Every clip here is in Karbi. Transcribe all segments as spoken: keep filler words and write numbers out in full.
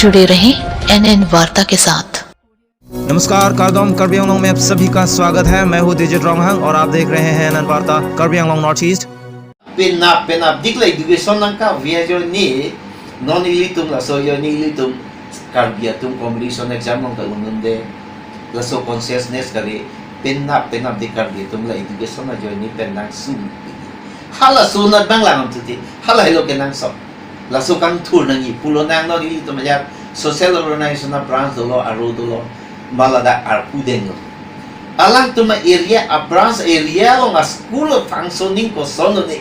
जुड़े रहें एनएन वार्ता के साथ। नमस्कार, Kardom Karbi Anglong में आप सभी का स्वागत है। मैं हूं दिजित रोंगहांग और आप देख रहे हैं एनएन वार्ता Karbi Anglong North East। Penap penap dik la education nangkave ajoine, non ilitum laso ajoine ilitum Karbi atum competition exam along ta un-unde, laso consciousness kave, penap penap dik Karbi atum la education ajoine pen nang su. Hala sunat bang lang am tuti, hala helo ke nang sok. Laso kangthur nangji pulo nang non ilitum ajat social organization a-branch dolo, aro dolo, ma ladak arpu denglo. Alangtum a-area, a-branch area along a-school functioning koson lo ne.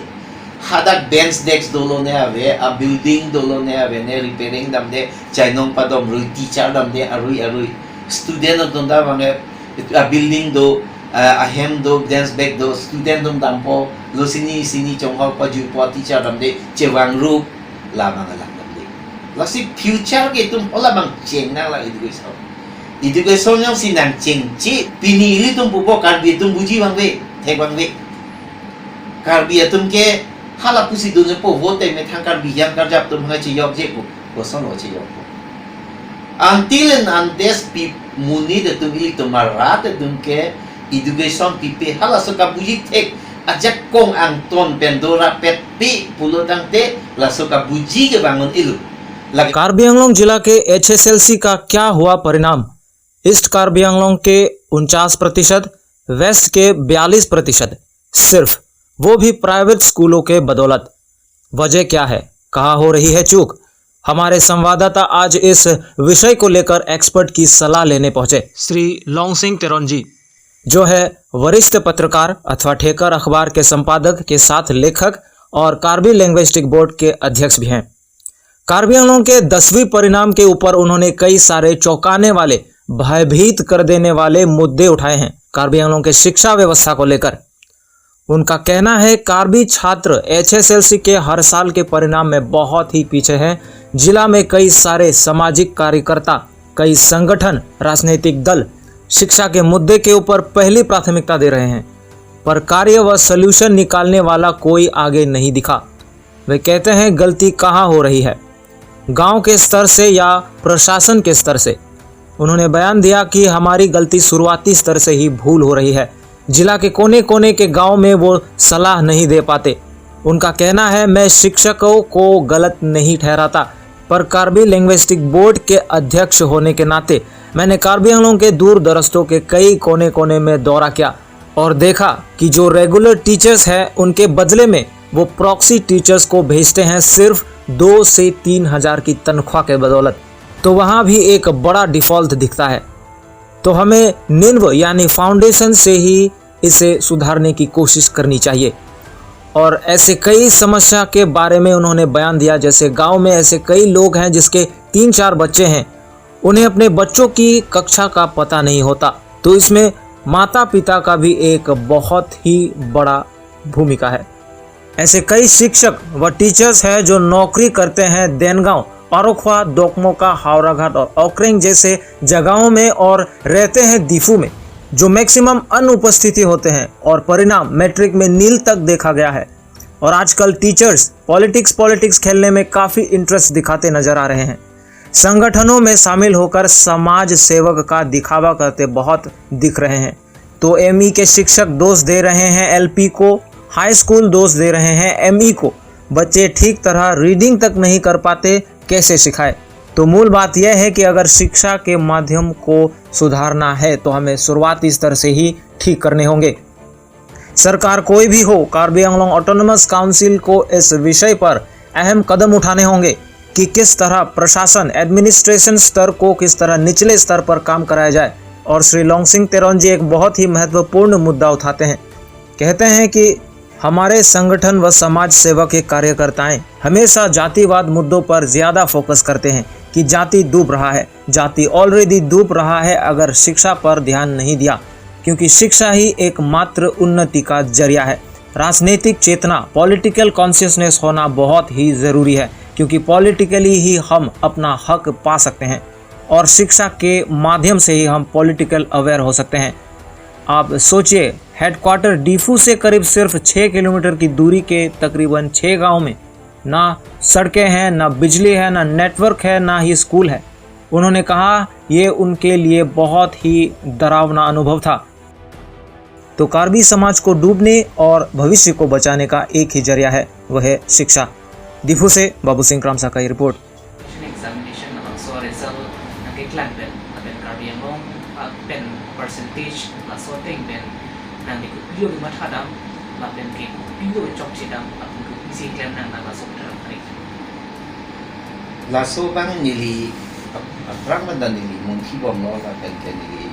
Hadak bench desk dolo ne ave, a-building dolo ne ave ne, repairing damde, chainong padom rui, teacher damde, arui arui. Student atum ta bang ke, a-building do, a, ahem do, bench desk do, student atum dampo, lo sini sini chonghok pajutpo, teacher damde, chevang rup, labang alang damde. Lasi future ke itum hala bang cheng nang la education. Education jongsi nang chengche, pini ilitum pupo Karbi atum buji vangve, thek vangve. Karbi atum ke hala pusi dunpo, vote methang Karbi hiam karjap atum ha cheyokje pu, koson lo cheyokpo. Until and unless pi monit atum ilitum arat atum ke education pipe, halaso kabuji thek ajakong angton pen do rapet pi pulo tangte laso kabuji ke bangun ilu. Lagi Karbi आंगलोंग जिला के एचएसएलसी का क्या हुआ परिणाम? ईस्ट कार्बी आंगलोंग के उनचास प्रतिशत, वेस्ट के बयालीस प्रतिशत, सिर्फ वो भी प्राइवेट स्कूलों के बदौलत। वजह क्या है? कहाँ हो रही है चूक? हमारे संवाददाता आज इस विषय को लेकर एक्सपर्ट की सलाह लेने पहुंचे। श्री लोंगसिंग तेरोन जी, जो है वरिष्ठ पत्रकार अथवा ठेकर अखबार के संपादक के साथ लेखक और कार्बी लिंग्विस्टिक बोर्ड के अध्यक्ष भी हैं। कार्बी आंगलोंग के दसवीं परिणाम के ऊपर उन्होंने कई सारे चौंकाने वाले, भयभीत कर देने वाले मुद्दे उठाए हैं कार्बी आंगलोंग के शिक्षा व्यवस्था को लेकर। उनका कहना है, कार्बी छात्र एचएसएलसी के हर साल के परिणाम में बहुत ही पीछे हैं। जिला में कई सारे सामाजिक कार्यकर्ता, कई संगठन, राजनीतिक दल शिक्षा के मुद्दे के ऊपर पहली प्राथमिकता दे रहे हैं, पर कार्य व सॉल्यूशन निकालने वाला कोई आगे नहीं दिखा। वे कहते हैं, गलती कहाँ हो रही है, गांव के स्तर से या प्रशासन के स्तर से? उन्होंने बयान दिया कि हमारी गलती शुरुआती स्तर से ही भूल हो रही है। जिला के कोने-कोने के गांव में वो सलाह नहीं दे पाते। उनका कहना है, मैं शिक्षकों को गलत नहीं ठहराता, पर कार्बी लिंग्विस्टिक बोर्ड के अध्यक्ष होने के नाते मैंने कार्बी आंगलोंग के दूर दराजों के कई कोने-कोने में दौरा किया और देखा कि जो रेगुलर टीचर्स हैं, उनके बदले में वो प्रॉक्सी टीचर्स को भेजते हैं सिर्फ दो से तीन हजार की तनख्वाह के बदौलत। तो वहाँ भी एक बड़ा डिफॉल्ट दिखता है। तो हमें निन्व यानी फाउंडेशन से ही इसे सुधारने की कोशिश करनी चाहिए। और ऐसे कई समस्या के बारे में उन्होंने बयान दिया, जैसे गांव में ऐसे कई लोग हैं जिसके तीन चार बच्चे हैं, उन्हें अपने बच्चों की कक्षा का पता नहीं होता, तो इसमें माता पिता का भी एक बहुत ही बड़ा भूमिका है। ऐसे कई शिक्षक व टीचर्स हैं जो नौकरी करते हैं देनगांव, पारोखवा, दोकमोका, हावड़ाघाट और ओकरेंग जैसे जगहों में और रहते हैं दीफू में, जो मैक्सिमम अनुपस्थिति होते हैं और परिणाम मैट्रिक में नील तक देखा गया है। और आजकल टीचर्स पॉलिटिक्स पॉलिटिक्स खेलने में काफी इंटरेस्ट दिखाते नजर आ रहे हैं। संगठनों में शामिल होकर समाज सेवक का दिखावा करते बहुत दिख रहे हैं। तो एमई के शिक्षक दोष दे रहे हैं एलपी को, हाई स्कूल दोष दे रहे हैं एमई को। बच्चे ठीक तरह रीडिंग तक नहीं कर पाते, कैसे सिखाए? तो मूल बात यह है कि अगर शिक्षा के माध्यम को सुधारना है तो हमें शुरुआती स्तर से ही ठीक करने होंगे। सरकार कोई भी हो, कार्बी आंगलोंग ऑटोनोमस काउंसिल को इस विषय पर अहम कदम उठाने होंगे कि किस तरह प्रशासन, एडमिनिस्ट्रेशन स्तर को किस तरह निचले स्तर पर काम कराया जाए। और श्री लोंगसिंग तेरोन जी एक बहुत ही महत्वपूर्ण मुद्दा उठाते हैं। कहते हैं कि हमारे संगठन व समाज सेवा के कार्यकर्ताएं हमेशा जातिवाद मुद्दों पर ज्यादा फोकस करते हैं कि जाति डूब रहा है, जाति ऑलरेडी डूब रहा है अगर शिक्षा पर ध्यान नहीं दिया, क्योंकि शिक्षा ही एकमात्र उन्नति का जरिया है। राजनीतिक चेतना, पॉलिटिकल कॉन्शियसनेस होना बहुत ही ज़रूरी है, क्योंकि पॉलिटिकली ही हम अपना हक पा सकते हैं और शिक्षा के माध्यम से ही हम पॉलिटिकल अवेयर हो सकते हैं। आप सोचिए, हेडक्वार्टर दीफू से करीब सिर्फ छः किलोमीटर की दूरी के तकरीबन छः गांव में ना सड़कें हैं, ना बिजली है, ना नेटवर्क है, ना ही स्कूल है। उन्होंने कहा, ये उनके लिए बहुत ही डरावना अनुभव था। तो कार्बी समाज को डूबने और भविष्य को बचाने का एक ही जरिया है, वह है शिक्षा। दीफू से बाबू सिंह क्रामसा का ये report. Examination labangso result nangkeklang pen, lapen Karbi Anglong, ah, pen percentage laso ateng pen nangli kopilo kematha dam, lapen ke kopilo chokche dam, lapen kopisi klem nang, nang laso pen hari. Laso abang neli ap-, aphrang abang ta neli mungki bomlo lapen ke neli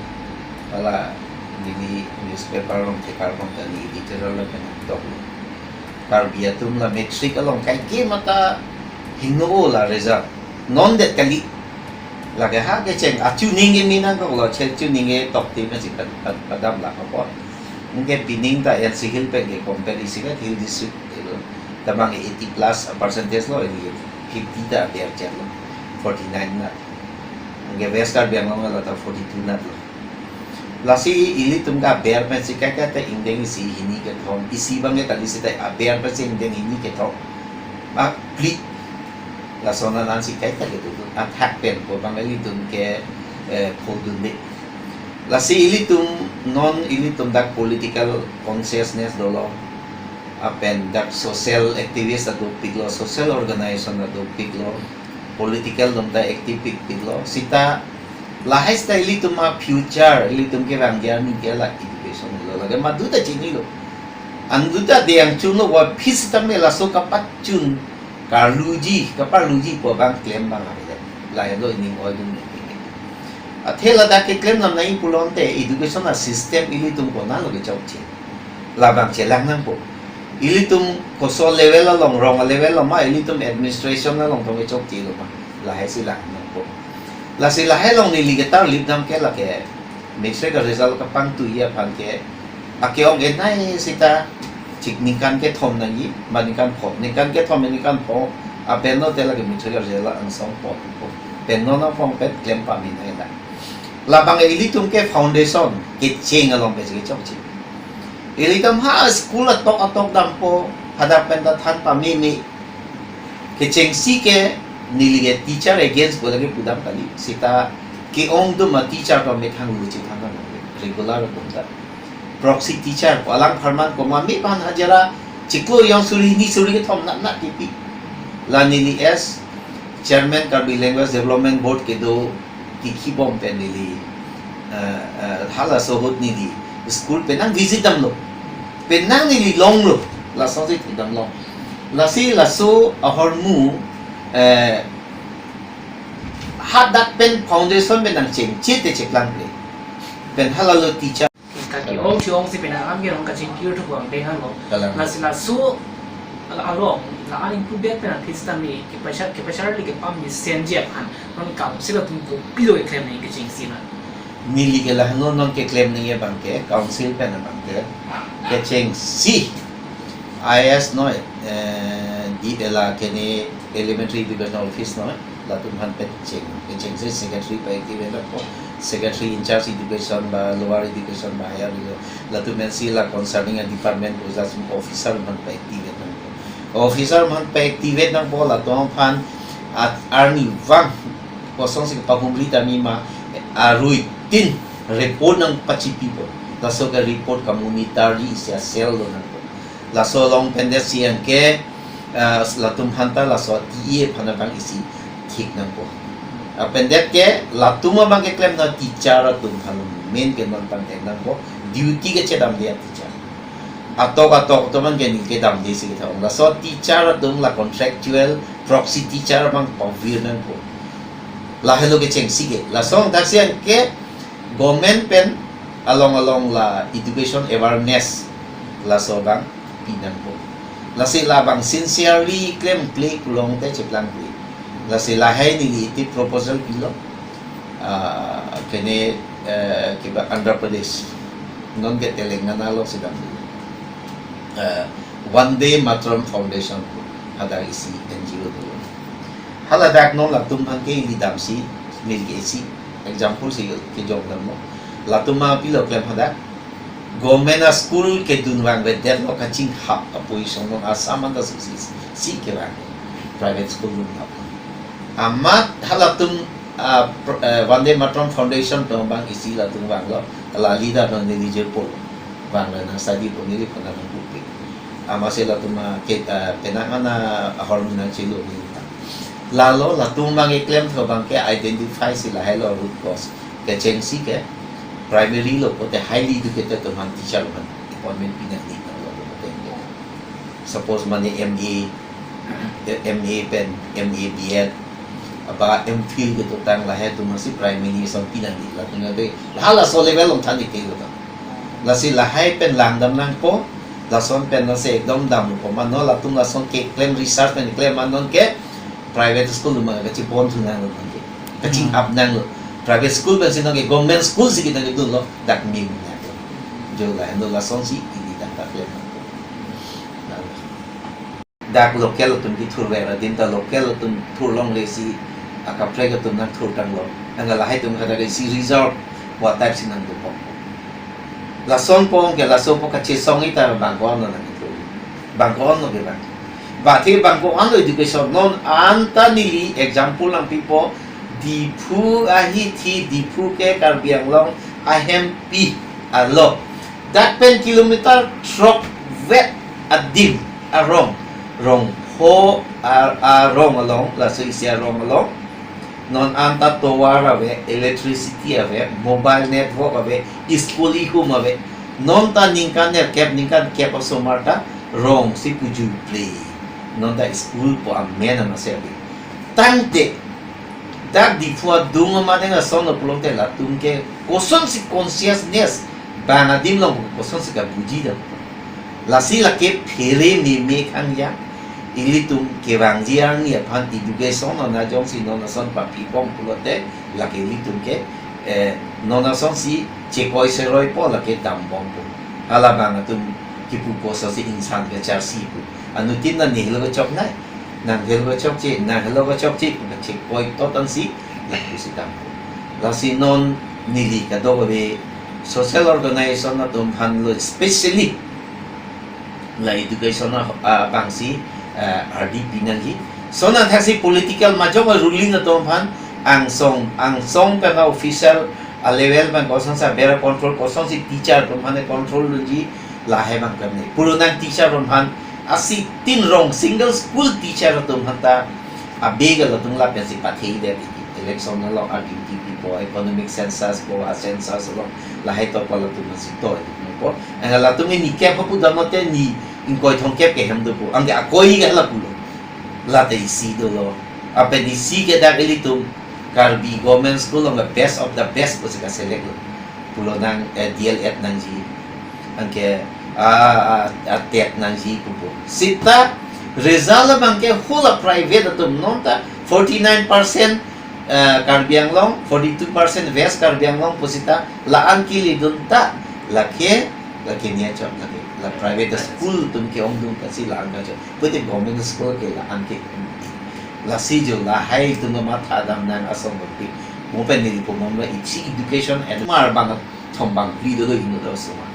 hala neli newspaper along, paper along ta neli editorial lapen tok. Karbi atum la matric along kaike mata hingno la result. Non det kali. Lake ha kecheng achuning ke mi nangkoklo, che chuning ke tokte masi pad-, pad-, padam la kapo. Anke pining ta N C Hill pen ke compare isi ka Hill District, eh, labang eighty plus percentage lo, ini fifty ta aber chet lo, forty nine na. Anke West Karbi Anglong la ta forty two na lo. Lasi ilitum ke aber pensi kaike ta ingdeng isi hini kethom, isi abang ke kali seta aber pensi ingdeng hini kethom. Ba phli. Lason anansi kaike ta kedo. Athak pen ko abang ilitum ke, eh, phodunde. Lasi ilitum non ilitum dak political consciousness dolo. Lapen dak social activist ta dopiklo, social organization ta dopiklo, political atum ta active pikpiklo. Seta lahai seta ilitum a-future, ilitum kevang arni ke la education lo, lake madu ta chinilo. Andu ta dei angchunlo, wa phi seta me laso kapachun, karluji, kaparluji pu abang klem abang avedet. Lahelo ining oidun ne. Athe ladak keklem lam nangji pulote education a-system ilitum konatlo kechokche. Labang chelang nangpo. Ilitum koso level along, rong level along ma, ilitum administration along tong kechokche lo ma. Lahai si lang nangpo. Lasi lahai along neli ketarlip dam ke lake matric a-result kapangtui aphan ke, ake-ong enai seta chik ningkan kethom nangji, ma ningkan pho, ningkan kethom, ningkan pho, apen no te lake matric a-result angsong pho, pho. Pen no no pho pen klem pame nangji la. Labang ilitum ke foundation kecheng along pensi kechokche. Ilitum ha school atok atok dampo, hadak pen ta than pameme. Kechengsi ke neli ke teacher against pu lake pudam kali. Seta ke-ong atum a-teacher ta methang lu chethang kan regular atum ta. Proxy teacher pu alang apharman komat me aphan hajira chiklo ejang suri hini suri kethom nat nat kipi. La neli as chairman Karbi Language Development Board kedo tikhi bom pen neli, eh, eh, halaso ahut neli school penang visit damlo, penang neli longlo, laso si thekdamlo. Lasi laso ahormu, eh, hadak pen foundation pen nangchengche te cheklang ple. Pen halalo teacher. Kaki ong si ong si penang am ke ong kachingkir thu kuang deng hanglo. Kalang. Lasi laso along la aning pubek penang Khristan ni kepasar, kepasar li kepam ni senji aphan non council atum kopilo keklem nangji kechengsi ma. Neli ke la non non keklem nangji abang ke council pen abang ke kechengsi I S noi, eh, di ela kene elementary education office noi, latum aphan pen cheng, kechengsi secretary pa-activate nangpo, secretary in charge education ba lower education ba higher education, latum pensi la concerning a-department ko latum officer aphan pa-activate nangpo. Officer aphan pa-activate nangpo, latum aphan at arnivang kosonsi pahumri tami ma, arui tin report nangpachipipo. Laso ke report ka-monitor ji isi a-cell do nangpo. Laso along pendet si anke, eh, latum aphan ta laso T E aphan abang isi thik nangpo. Apendet ke latum abang keklem na teacher atum aphan main ke non panteng nangpo. Duty kechedamde a-teacher. Atok atok atum an ke neli kedamde si ketha ong. Laso teacher atum la contractual proxy teacher abang pavir nangpo. Lahelo kechengsi ke. Laso dak si anke government pen along along la education awareness laso abang pi nangpo. Lasi labang sincerely klemkle pulote cheplang ple. Lasi lahai neli iti proposal pilo. Ah, kene, eh, kiba Andhra Pradesh, non ke Telangana along si dam. Eh, Vande Mataram Foundation hadak isi N G O do. Haladak non latum aphan ke ili damsi, neli ke isi example si kejok damlo. Latum apilo klem hadak. Government a-school kedun vangvedetlo kachinghap a-position non Assam anta si, si, si kevang. Private school dunhap. Amat halatum Ah, pr- eh, Vande Mataram Foundation atum abang isi latum vanglo, la leader non neli je po. Vanglo, nang study po, neliphan nang pupi. Amatsi latum, ah, ke, ah, penang ana ahormu nangchelo neli. Lalo latum abang keklem atum abang ke identify si lahai lo root cause. Kechengsi ke primary lo pote highly educated atum aphan teacher aphan appointment pi nangji lo pote. Suppose mane M A, M A pen, M A B Ed, aba M Phil kedotang lahai atum aphansi primary ason pi nangji, latum ave, lahai laso level along than ik te kedotang. Lasi lahai pen langdam nangpo, lason pen lasi ekdom dampo, mano latum lason keklem research pen klem ma non ke private school atum abang kachibon thu nanglo non ke. Kaching Hmm. up nanglo. Private school pensi non ke government school si kita gitu lo, dak mim nanglo. Jo la, endo lasonsi, ini dak dak klem nangpo. Dak local atum kethur ver adim ta local atum thur longle si akaprek atum nangthur tanglo. Nang lahai atum kata ke si reserve wa type si nangdukok. Lason pong ke laso po kachesong ita bang ko-an lo nangthur. Bang ko-an lo ke bang. Bati bang ko-an lo education non anta neli example nangpipo Diphu ahithi Diphu ke Karbi Anglong ahempi alo. Dak pen kilometer throk vet adim arong, rong pho a, arong along, laso isi arong along. Non anta tovar ave, electricity ave, mobile network ave, school ihum ave. Non ta ningkan nerkep, ningkan kep asomar ta rong si pujui play. Non ta school po amen amatsi ave. Tangte, dak Diphu adung amat nang ason lo pulote latum ke kosonsi consciousness bang adim along kosonsi kabuji dam. Lasi lake phere meme khang ya. Ilitum kevangji arni aphan education non ajongsi non ason papipong pulote lake ilitum ke, eh, non asonsi chekoi seroi po lake dambompo. Halabang atum kipu poso si insan kacharsi pu. Anuttin na nihilo kechok nai. Nang helo kechokche, nang helo kechokche, kachekoi totan si, lapu si dam. Lasi non neli kadokave social organization atum aphan lo specially la education a, a, abangsi, a, ardi pi nangji. Lason athaksi political majok a ruling atum aphan angsong, angsong pen official a level pen kosonsi bera control, kosonsi teacher atum aphan control dunji lahai abang kami. Pulo nang teacher atum aphan asi tin rong single school teacher atum aphan ta abega latum lapensi pathei det election along a duty pipo, economic census po, a census along lahai to pala atum si to po. Ang latum ni kep pu dam te ni ingkoi thomkep ke hem dopo. Ang ke akoi ke lapulo. Late isi dolo. Apen isi ke dak ilitum Karbi Government School along best of the best pusi ka select lo. Pulo nang, eh, D L Ed nangji. Anke, ah, ah, ah, TET nangji pupo. Seta result abang ke hula private atum non ta forty nine percent, eh, Karbi Anglong, forty two percent West Karbi Anglong pusita la-an kili dun ta lake, lake nia chot lake. La private school atum ke-ong dun ta si la-an kachot. Pute government school ke la-an ke. Lasi jo lahai atum matha dam nang asong berpi. Mo pen neli po mo isi education and mar bang thom bang pri dolo hino do soma.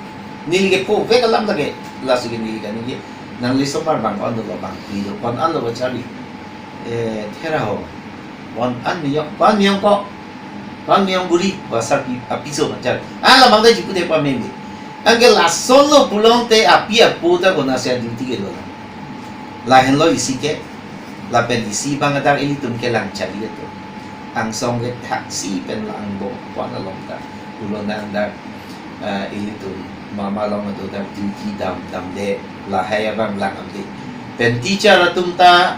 Neli ke po vek alam lake, laso ke neli ke neli nangli somar bang on dolo bang pri do kon alo ba charli. Eh, thera ho. Kon an miyong, kon miyong ko. Kon miyong buri, ba sar pi, apiso ba char. Ala bang da jipu de pa meme. Anke lason lo pulote api apo ta kona se duty ke dolo. Lahenlo isi ke, lapen isi bang adak ilitum kelang charli atum. Angsong ke thaksi pen lang bo pon along ta. Pulo nang dak, eh, ilitum mama along atum dak duty dam damde lahai abang lang damde. Pen teacher atum ta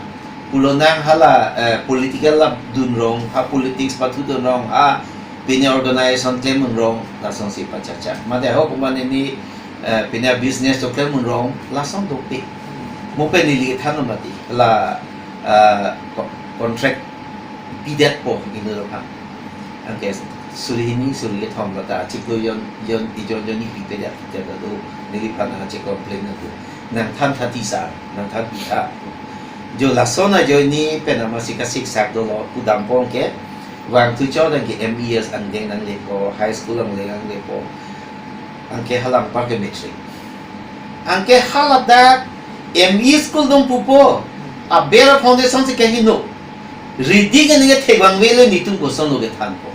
pulo nang hala, eh, political lap dun rong, ha politics pathu dun rong, ha pine organization klem un rong, lasonsi pachacha. Mate ho kumane ni, eh, pine business to klem un rong, lason dope. Mo pen neli than mati la, eh, co-, contract pidet po ino ha. Anke suri hini suri kethom lata chiklo jon jon ijon jon ni pipedet te do neliphan nang che complain do. Nang than thati sa, nang than pitha. Jo lason ajoine pen amatsi kasik sak dolo, pudam pon ke vangthu cho dan ke M E S angdeng nanglepo, high school angle nanglepo. Anke halang par ke matric. Anke haladak M E school dong pupo. Aber foundation si kaheno. Ready ke ningke thek abang avelo, netum kosonlo kethanpo.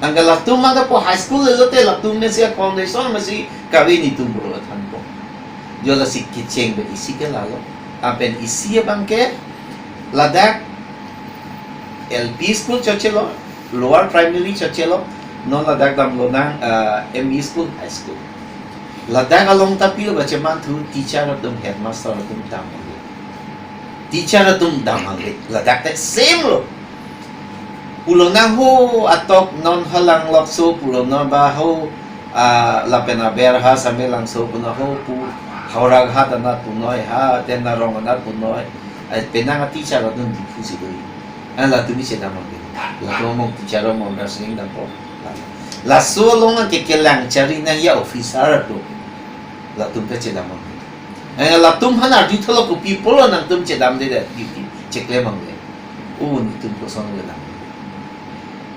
Anke latum mangta po high school le lote latum mesi a foundation mesi kave, netum pulo kethanpo. Jo lasi kecheng pen isi ke lalo. Lapen isi abang ke ladak L P school chotchelo, lower primary chotchelo, non ladak damlonang, ah, M E school, high school. Ladak along ta pilo ba cheman thu teacher atum, headmaster atum dam ave. Teacher atum dam ave. Ladak ta same lo. Pulonang ho atok non Halang Lokso pulo, non ba ho, ah, lapen aber ha Samelangso pulo ho pu Howraghat anat punoi ha, ten Narong anat punoi. Ai, penang a teacher atum Diphu si do. Ah, latum si dam ave. Latum among teacher among nursing dampo. Laso along ke kelang chari nangji officer atum. Latum ta chedam ave. Eh, latum aphan arju thalo, kopi pulo nangtum chedamde, duty cheklem ave. O, netum kosonlo kedam.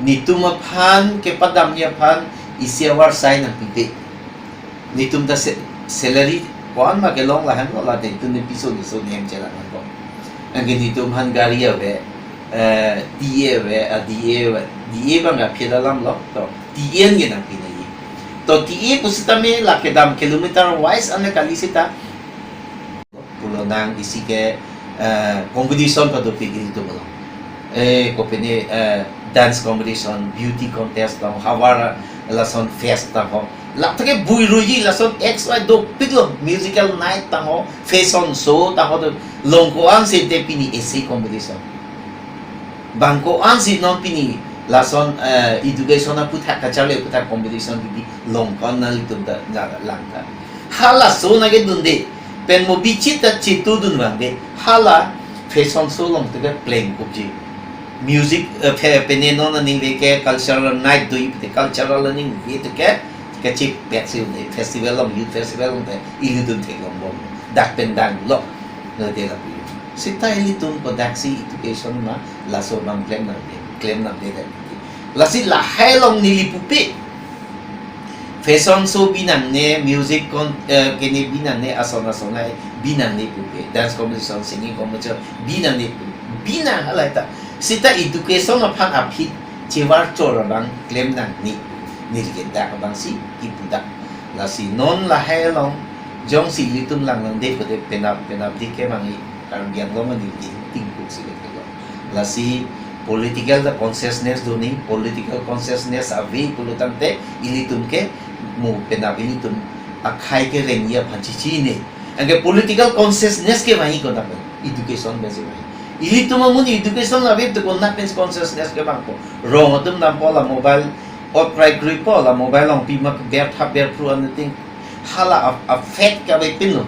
Netum aphan kepadamji aphan isi avarsai nangpipe. Netum ta se-, salary ko-an ma kelong lahenlo, la netum ne piso niso ne hem chelang nangkok. Anke netum aphan gari ave, eh, T A ave, ah, D A ave, D A abang aphi alam lo, to, T A an ke nangpi nangji. To, T A pusitame la kedam kilometer wise ane kali seta. Pulonang isi ke, eh, competition padopik ilitum along. Eh, kopine, eh, dance competition, beauty contest tang ho, havar lason fest tang ho. Lake bui ruji lason X Y dopiklo, musical night tang ho, fashion show tang ho, to long ko-an si te pini essay competition. Bang ko-an si non pini lason, eh, education aputhak, kacharli aputhak competition kidi long ko-an nanglitum ta na langtha. Halaso nangkedunde pen mo bichit ta chitudun abang de. Hala fashion show along te pleng kupji. Music, eh, phe-, pene non aning ave ke cultural night do-i pute, cultural aning ave te ke, kachepet si un-e, festival along, youth festival along te ilitum theklong bom. Dak pen danglo. Node lapu. Seta ilitum kodaksi education ma laso abang klem nangde, klem nangde dak. Lasi lahai along neli pupe. Fashion show bi nangne, music con-, eh, kene bi nangne, ason ason ai bi nangne pupe. Dance competition, singing competition bi nangne pu. Bi nang halai ta. Seta education aphan aphi chevar chor abang klem nangne. Neli ke dak abang si kipu dak. Lasi non lahai along jongsi ilitum lang nangde pute penap penap dik ke mangi Karbi Anglong ani di tingkuk si ke lo. Lasi political ta consciousness do nangji, political consciousness ave pulo tangte ilitum ke mo penap ilitum akhei kerengji aphan chichine. Anke political consciousness ke vangji konat pen, education pensi vangji. Ilitum amonit education ave pute konat pen consciousness kevangpo. Rong atum dampo, la mobile ot krai kruipo, la mobile along pima ber thap ber phru anating hala a, a fact kave pinlo.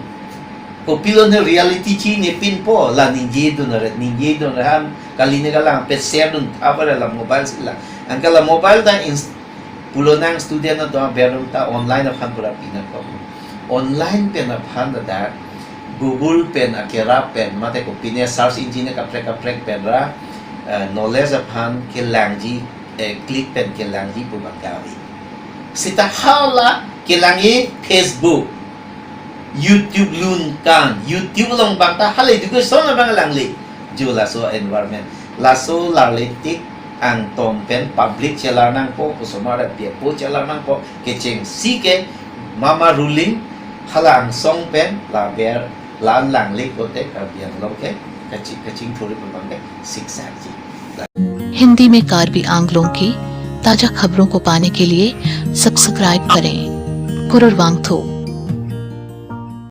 Kopilo ne reality chinine pinpo, la ningjedun aret, ningjedun aret han, kali ne kalang pet share dun thap aret la mobile si la. Anke la mobile ta ins-, pulonang student atum aberum ta online aphan pura pinangkok. Online pen aphan ta dak Google pen akerap pen, mate kopine search engine kaprek kaprek pen ra, eh, knowledge aphan kelangji, eh, click pen kelangji pu abang kave. Seta hala kelangji Facebook, YouTube lun kan, YouTube along abang ta hala education abang langle. Jo laso environment. Laso larle tik angtom pen public chelar nangpo, osomar api apo chelar nangpo, kechengsi ke mama ruling hala angsong pen la ber la-an langle pute Karbi Anglong ke kaching, kachingthur pu abang ke siksak ji. Hindi में कार्बी आंगलों की ताजा खबरों को पाने के लिए सब्सक्राइब करें। Kururvangthu.